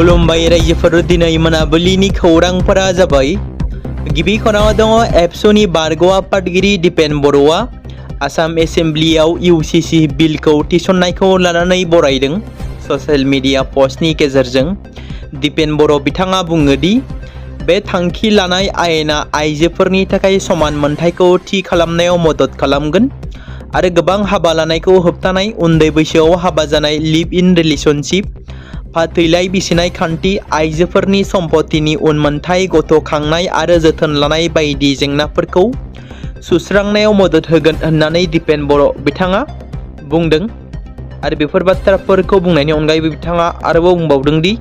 खुलुमबाय रायजोफोर दिनै मोनाबिलिनि खौरांफोरा जाबाय। गिबि खनाव दङ एबसुनि बारग' आफादगिरि दिपेन बर'आ आसाम एसेम्ब्लियाव UCC बिलखौ थिसननायखौ लानानै बरायदों। ससियेल मिडिया पस्टनि गेजेरजों दिपेन बर' बिथाङा बुङो दि बे थांखि लानाय आयेना आइजोफोरनि थाखाय समान मोनथायखौ थि खालामनायाव मदद खालामगोन आरो गोबां हाबा लानायखौ होबथानाय, उन्दै बैसोआव हाबा जानाय, लिभ इन रिलेशनशिप, फाथैलाइ बिसिनाय खान्थि, आइजोफोरनि सम्पतिनि उनमोनथाय, गथ' खांनाय आरो जोथोन लानाय बायदि जेंनाफोरखौ सुस्रांनायाव मदद होगोन होननानै दिपेन बर' बिथाङा बुंदों। आरो बेफोर बाथ्राफोरखौ बुंनायनि अनगायैबो बिथाङा आरोबाव बुंबावदों दि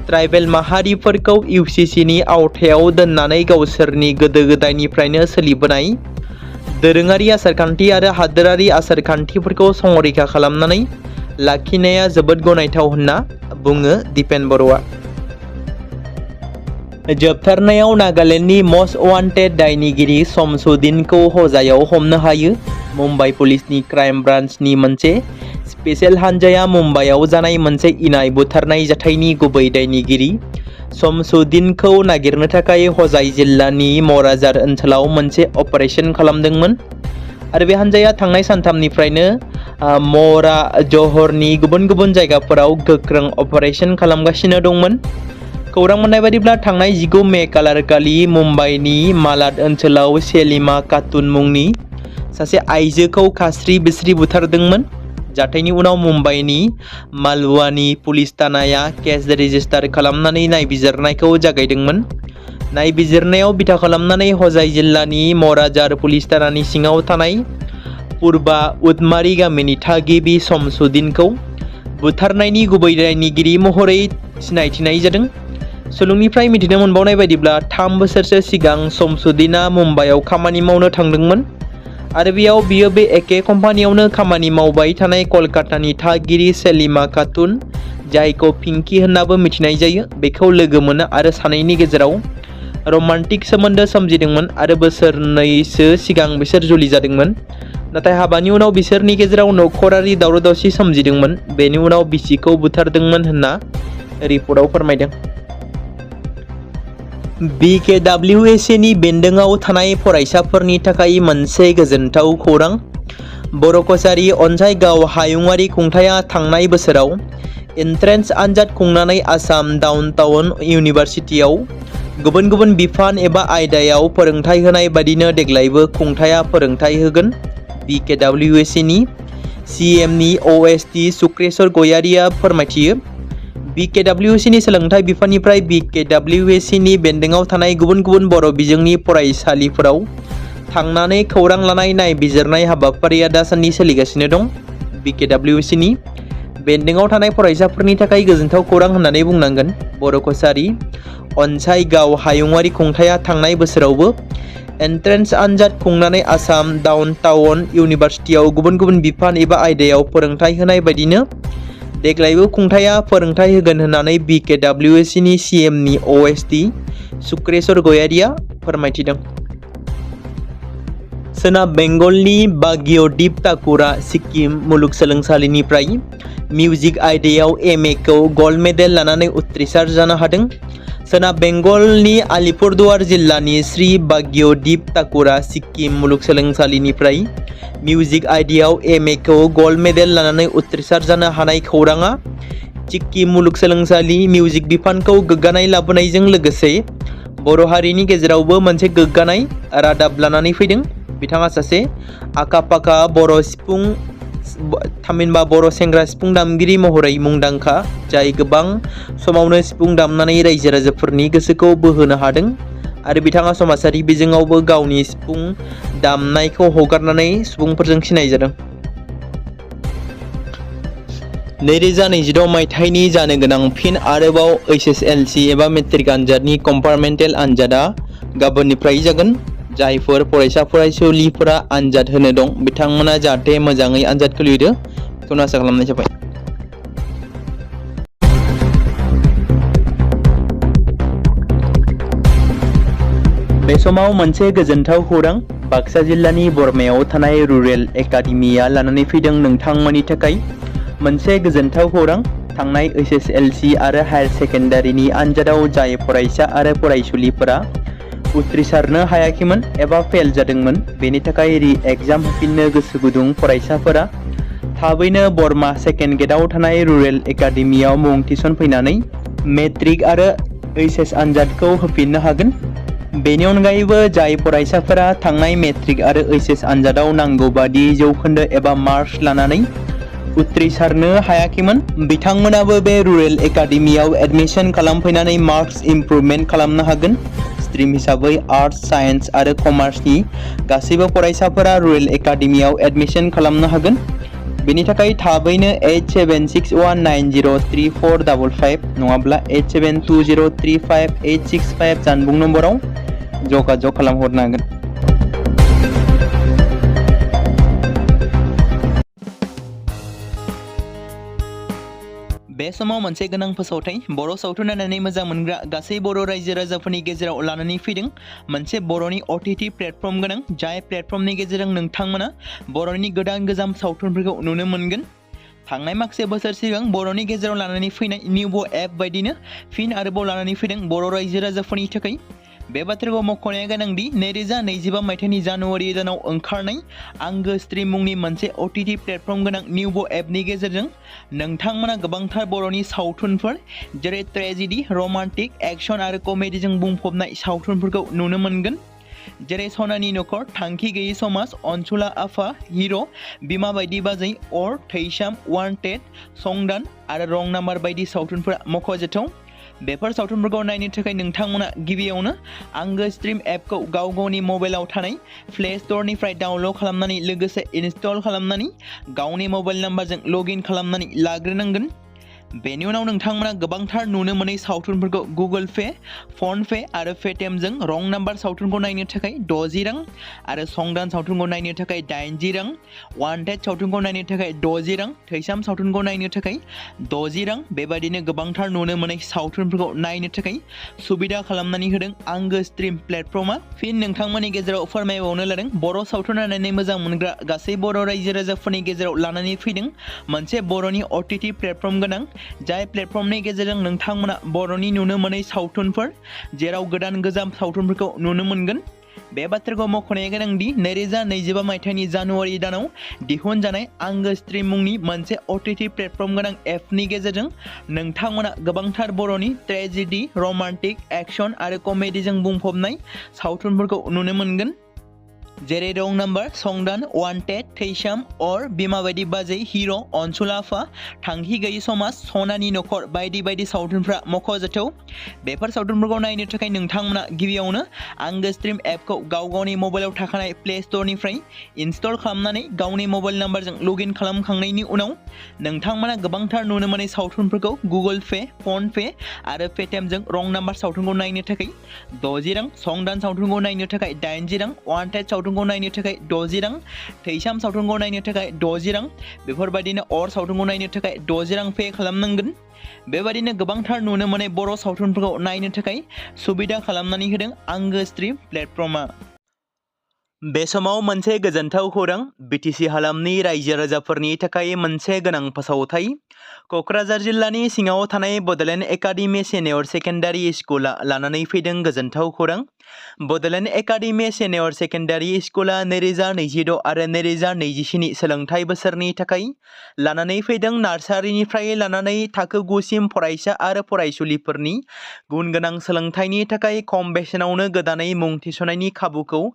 ट्राइबेल माहारिफोरखौ UCCनि आवथायाव दोननानै गावसोरनि गोदो गोदायनिफ्रायनो सोलिबोनाय दोरोङारि आसारखान्थि आरो हादोरारि आसारखान्थिफोरखौ संरैखा खालामनानै लाखिनाया जोबोद गनायथाव होनना बुङो दिपेन बर'आ। जोबथारनायाव नागालेण्डनि मस्ट वान्टेड दायनिगिरि शमसुद्दीनखौ हजायाव हमनो हायो। मुम्बाइ पुलिसनि क्राइम ब्रान्चनि मोनसे स्पेशेल हानजाया मुम्बाइआव जानाय मोनसे इनाय बुथारनाय जाथायनि गुबै दायनिगिरि शमसुद्दीनखौ नागिरनो थाखाय हजाय जिल्लानि मराजार ओनसोलाव मोनसे अपारेशन खालामदोंमोन। आरो बे हानजाया थांनाय सानथामनिफ्रायनो मरा जहरनि गुबुन गुबुन जायगाफोराव गोख्रों अपारेशन खालामगासिनो दंमोन। खौरां मोननाय बायदिब्ला थांनाय 19 मे खालारखालि मुम्बाइनि मालाड ओनसोलाव सेलिमा खातुन मुंनि सासे आइजोखौ खास्रि बिस्रि बुथारदोंमोन। जाथायनि उनाव मुम्बाइनि मालवानी पुलिस थानाया केस रेजिस्टार खालामनानै नायबिजिरनायखौ जागायदोंमोन। नायबिजिरनायाव बिथा खालामनानै हजाय जिल्लानि मराजार पुलिस थानानि सिङाव थानाय पुर्बा उदमारी गामिनि थागिबि शमसुद्दीनखौ बुथारनायनि गुबै दायनिगिरि महरै सिनायथिनाय जादों। सुलुंनिफ्राय मिथिनो मोनबावनाय बायदिब्ला 3 बोसोरसो सिगां शमसुद्दीनआ मुम्बाइआव खामानि मावनो थांदोंमोन आरो बेयाव बियो बे एखे कम्पानियावनो खामानि मावबाय थानाय कलकातानि थागिरि सेलिमा खातुन, जायखौ पिंकी होननाबो मिथिनाय जायो, बेखौ लोगो मोनो आरो सानैनि गेजेराव रमान्टिक सोमोन्दो सोमजिदोंमोन आरो बोसोरनैसो सिगां बिसोर जुलि जादोंमोन। नाथाय हाबानि उनाव बिसोरनि गेजेराव नखरारि दावराव-दावसि सोमजिदोंमोन। बेनि उनाव बिसिखौ बुथारदोंमोन होनना रिपर्टआव फोरमायदों। BKWSनि बेन्दोंआव थानाय फरायसाफोरनि थाखाय मोनसे गोजोनथाव खौरां। बर' कछारी अनसाइगाव हायुङारि खुंथाया थांनाय बोसोराव एन्ट्रेन्स आनजाद खुंनानै आसाम डाउनटाउन इउनिभारसिटियाव गुबुन गुबुन बिफान एबा आयदायाव फोरोंथाय होनाय बादिनो देग्लायबो खुंथाया फोरोंथाय होगोन। BKWSनि CMनि OST सुक्रेश्वर गयारिया फोरमायथियो। BKWSनि सोलोंथाइ बिफाननिफ्राय BKWSनि बेन्दोंआव थानाय गुबुन गुबुन बर' बिजोंनि फरायसालिफोराव थांनानै खौरां लानाय नायबिजिरनाय हाबाफारिया दासान्दि सोलिगासिनो दं। BKWSनि बेन्दोंआव थानाय फरायसाफोरनि थाखाय गोजोनथाव खौरां होननानै बुंनांगोन। बर' कछारी अनसाइगाव हायुङारि खुंथाया थांनाय बोसोरावबो एन्ट्रेन्स आनजाद खुंनानै आसाम डाउनटाउन इउनिभारसिटियाव गुबुन गुबुन बिफान एबा आयदायाव फोरोंथाय होनाय बायदिनो देग्लायबो खुंथाया फोरोंथाय होगोन होननानै BKWSनि CMनि OST सुक्रेश्वर गयारिया फोरमायथिदों। सोनाब बेंगलनि बाग्यदीप ठाकुरा सिक्किम मुलुगसोलोंसालिनिफ्राय मिउजिक आयदायाव MA-खौ गल्ड मेडेल लानानै उथ्रिसार जानो हादों। सोनाब बेंगलनि आलिपुरदुवार जिल्लानि श्री बाग्यदीप ठाकुरा सिक्किम मुलुगसोलोंसालिनिफ्राय मिउजिक आयदायाव MA-खौ गल्ड मेडेल लानानै उथ्रिसार जानो हानाय खौराङा सिक्किम मुलुगसोलोंसालि मिउजिक बिफानखौ गोग्गानाय लाबोनायजों लोगोसे बर' हारिनि गेजेरावबो मोनसे गोग्गानाय रादाब लानानै फैदों। बिथाङा सासे आखा-फाखा बर' सिफुं थामहिनबा बर' सेंग्रा सिफुं दामगिरि महरै मुंदांखा, जाय गोबां समावनो सिफुं दामनानै रायजो राजाफोरनि गोसोखौ बोहोनो हादों आरो बिथाङा समाजारि बिजोङावबो गावनि सिफुं दामनायखौ हगारनानै सुबुंफोरजों सिनायजादों। 2026 मायथाइनि जानो गोनां फिन आरोबाव HSLC एबा मेट्रिक आनजादनि कम्पार्टमेन्टेल आनजादा गाबोननिफ्राय जागोन। जायफोर फरायसा फरायसुलिफोरा आनजाद होनो दं बिथांमोना जाहाथे मोजाङै आनजादखौ लिरो बेखौनो आसा खालामनाय जाबाय। बे समाव मोनसे गोजोनथाव खौरां बाक्सा जिल्लानि बरमायाव थानाय रुरेल एकाडेमिया लानानै फैदों नोंथांमोननि थाखाय मोनसे गोजोनथाव खौरां। थांनाय SSLC आरो हायार सेकेन्डारिनि आनजादाव जाय फरायसा आरो फरायसुलिफोरा उथ्रिसारनो हायाखैमोन एबा फेल जादोंमोन, बेनि थाखाय रि-एग्जाम होफिननो गोसो गुदुं फरायसाफोरा थाबैनो बरमा सेकेन्ड गेटआव थानाय रुरेल एकाडेमियाव मुं थिसनफैनानै मेट्रिक आरो HS आनजादखौ होफिननो हागोन। बेनि अनगायैबो जाय फरायसाफोरा थांनाय मेट्रिक आरो HS आनजादाव नांगौ बादि जौखोन्दो एबा मार्क्स लानानै उथ्रिसारनो हायाखैमोन, बिथांमोनाबो बे रुरेल एकाडेमियाव एडमिशन खालामफैनानै मार्क्स इमप्रुभमेन्ट खालामनो हागोन। स्ट्रिम हिसाबै आर्टस, साइन्स आरो कमार्सनि गासैबो फरायसाफोरा रुरेल एकाडेमियाव एडमिशन खालामनो हागोन। बेनि थाखाय थाबैनो 8761903455 नङाब्ला 8720358665 जानबुं नम्बराव जगाजग खालामहरनो हागोन। बे समाव मोनसे गोनां फोसावथाय बर' सावथुन नायनानै मोजां मोनग्रा गासै बर' रायजो राजाफोरनि गेजेराव लानानै फैदों मोनसे बर'नि OTT प्लेटफर्म गोनां, जाय प्लेटफर्मनि गेजेरजों नोंथांमोना बर'नि गोदान गोजाम सावथुनफोरखौ नुनो मोनगोन। थांनाय माखासे बोसोर सिगां बर'नि गेजेराव लानानै फैनाय निउबो एप बायदिनो फिन आरोबाव लानानै फैदों बर' रायजो राजाफोरनि थाखाय। बे बाथ्राखौ मख'नाया गोनांदि 2025 मायथाइनि जानुवारि दानाव ओंखारनाय आंगो स्ट्रिम मुंनि मोनसे OTT प्लेटफर्म गोनां निउबो एपनि गेजेरजों नोंथांमोना गोबांथार बर'नि सावथुनफोर जेरै ट्रेजेडि, रमान्टिक, एक्शन आरो कमेडिजों बुंफबनाय सावथुनफोरखौ नुनो मोनगोन। जेरै सनानि नखर, थांखि गैयै समाज, अनसुला आफा, हिर', बिमा बायदि बाजै, अर, थैसाम, वान्टेड, संदान आरो रं नाम्बार बायदि सावथुनफोरा मख'जाथाव। बेफोर सावथुनफोरखौ नायनो थाखाय नोंथांमोना गिबियावनो आंगो स्ट्रिम एपखौ गावनि मबाइलाव थानाय प्ले स्ट'रनिफ्राय डाउनल'ड खालामनानै लोगोसे इनस्टल खालामनानै गावनि मबाइल नाम्बारजों लगइन खालामनानै लाग्रोनांगोन। बेनि उनाव नोंथांमोना गोबांथार नुनो मोनै सावथुनफोरखौ गुगोल पे, फन पे आरो पेटिएमजों रं नाम्बार सावथुनखौ नायनो थाखाय 60 रां आरो संदान सावथुनखौ नायनो थाखाय 80 रां, वान्टेड सावथुनखौ नायनो थाखाय 60 रां, थैसाम सावथुनखौ नायनो थाखाय 60 रां, बेबायदिनो गोबांथार नुनो मोनै सावथुनफोरखौ नायनो थाखाय सुबिदा खालामनानै होदों आंगो स्ट्रिम प्लेटफर्मा। फिन नोंथांमोननि गेजेराव फोरमायबावनो लादों बर' सावथुन नायनानै मोजां मोनग्रा गासै बर' रायजो राजाफोरनि गेजेराव लानानै फैदों मोनसे बर'नि OTT प्लेटफर्म गोनां, जाय प्लेटफर्मनि गेजेरजों नोंथांमोना बर'नि नुनो मोनै सावथुनफोर जेराव गोदान गोजाम सावथुनफोरखौ नुनो मोनगोन। बे बाथ्राखौ मख'नाया गोनांदि 2025 मायथाइनि जानुवारि दानाव दिहुनजानाय आंगो स्ट्रिम मुंनि मोनसे OTT प्लेटफर्म गोनां एपनि गेजेरजों नोंथांमोना गोबांथार बर'नि ट्रेजेडि, रमान्टिक, एक्शन आरो कमेडिजों बुंफबनाय सावथुनफोरखौ नुनो मोनगोन। जेरै रं नाम्बार, संदान, वान्टेड, थैसाम, अर, बिमा बायदि बाजै, हिर', अनसुला आफा, थांखि गैयै समाज, सनानि नखर बायदि बायदि सावथुनफ्रा मख'जाथाव। बेफोर सावथुनफोरखौ नायनो थाखाय नोंथांमोना गिबियावनो आंगो स्ट्रिम एपखौ गावनि मबाइलाव थाखानाय प्ले स्ट'रनिफ्राय इनस्टल खालामनानै गावनि मबाइल नाम्बारजों लगइन खालामखांनायनि उनाव नोंथांमोना गोबांथार नुनो मोनै सावथुनफोरखौ गुगोल पे, फन पे आरो पेटिएमजों रं नाम्बार सावथुनखौ नायनो थाखाय 60 रां, संदान सावथुनखौ नायनो थाखाय 80 रां, वान्टेड सावथुनखौ नायनो थाखाय 60 रां, थैसाम सावथुनखौ नायनो थाखाय 60 रां, बेफोरबायदिनो अर सावथुनखौ नायनो थाखाय 60 रां पे खालामनांगोन। बेबायदिनो गोबांथार नुनो मोनै बर' सावथुनफोरखौ नायनो थाखाय सुबिदा खालामनानै होदों आंगो स्ट्रिम प्लेटफर्मा। बे समाव मोनसे गोजोनथाव खौरां, BTC हालामनि रायजो राजाफोरनि थाखाय मोनसे गोनां फोसावथाय। क'क्राझार जिल्लानि सिङाव थानाय बड'लेण्ड एकाडेमि सिनियर सेकेन्डारि स्कुला लानानै फैदों गोजोनथाव खौरां। बड'लेण्ड एकाडेमि सिनियर सेकेन्डारि स्कुला 2026 आरो 2027 सोलोंथाइ बोसोरनि थाखाय लानानै फैदों नार्सारिनिफ्राय लानानै थाखो 9 सिम फरायसा आरो फरायसुलिफोरनि गुन गोनां सोलोंथाइनि थाखाय खम बेसेनावनो गोदानै मुं थिसननायनि खाबुखौ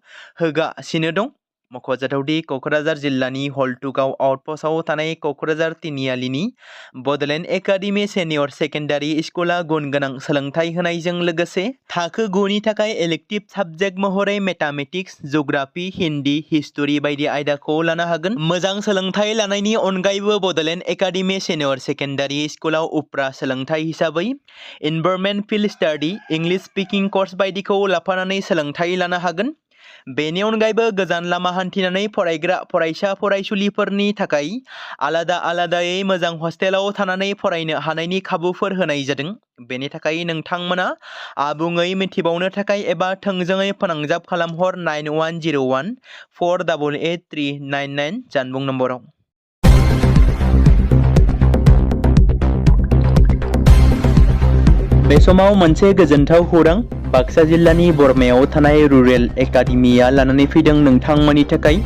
होगासिनो दं। मख'जाथावदि क'क्राझार जिल्लानि हल्टुगाव आउटपस्टआव थानाय क'क्राझार तिनिआलिनि बड'लेण्ड एकाडेमि सिनियर सेकेन्डारि स्कुला गुन गोनां सोलोंथाइ होनायजों लोगोसे थाखो 9 नि थाखाय इलेक्टिभ साबजेक्ट महरै मेथामेटिक्स, जिअ'ग्राफि, हिन्दी, हिस्टरि बायदि आयदाखौ लानो हागोन। मोजां सोलोंथाइ लानायनि अनगायैबो बड'लेण्ड एकाडेमि सिनियर सेकेन्डारि स्कुलाव उफ्रा सोलोंथाइ हिसाबै environment field study, English speaking course बायदिखौ लाफानानै सोलोंथाइ लानो हागोन। बेनि अनगायैबो गोजान लामा हान्थिनानै फरायग्रा फरायसा फरायसुलिफोरनि थाखाय आलादायै मोजां हस्टेलाव थानानै फरायनो हानायनि खाबुफोर होनाय जादों। बेनि थाखाय नोंथांमोना आबुङै मिथिबावनो थाखाय एबा थोंजोङै फोनांजाब खालामहर 9101 488 399 जानबुं नम्बराव। बे समाव मोनसे गोजोनथाव खौरां बाक्सा जिल्लानि बरमायाव थानाय रुरेल एकाडेमिया लानानै फैदों नोंथांमोननि थाखाय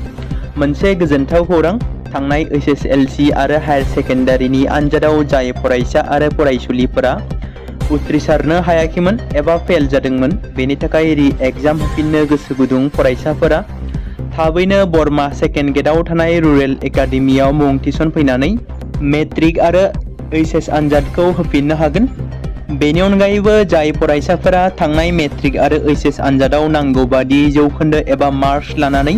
मोनसे गोजोनथाव खौरां। थांनाय एसएसएलसी आरो हायर सेकेन्डारिनि आनजादाव जाय फरायसा आरो फरायसुलिफोरा उथ्रिसारनो हायाखैमोन एबा फेल जादोंमोन, बेनि थाखाय रि एग्जाम होफिननो गोसो गुदुं फरायसाफोरा थाबैनो बरमा सेकेन्ड गेटआव थानाय रुरेल एकाडेमियाव मुं थिसनफैनानै मेट्रिक आरो एचएस आनजादखौ होफिननो हागोन। बेनि अनगायैबो जाय फरायसाफोरा थांनाय मेट्रिक आरो एचएस आनजादाव नांगौ बादि जौखोन्दो एबा मार्क्स लानानै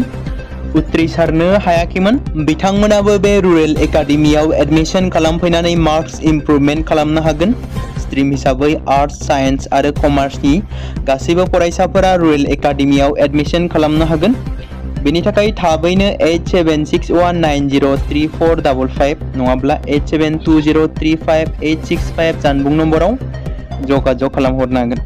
उथ्रिसारनो हायाखैमोन, बिथांमोनाबो बे रुरेल एकाडेमियाव एडमिशन खालामफैनानै मार्क्स इमप्रुभमेन्ट खालामनो हागोन। स्ट्रिम हिसाबै आर्ट्स, साइन्स आरो कमार्सनि गासैबो फरायसाफोरा रुरेल एकाडेमियाव एडमिशन खालामनो हागोन। बेनि थाखाय थाबैनो 8761903455 नङाब्ला 8720358865 जानबुं नम्बराव जगाजग खालामहरनो हागोन।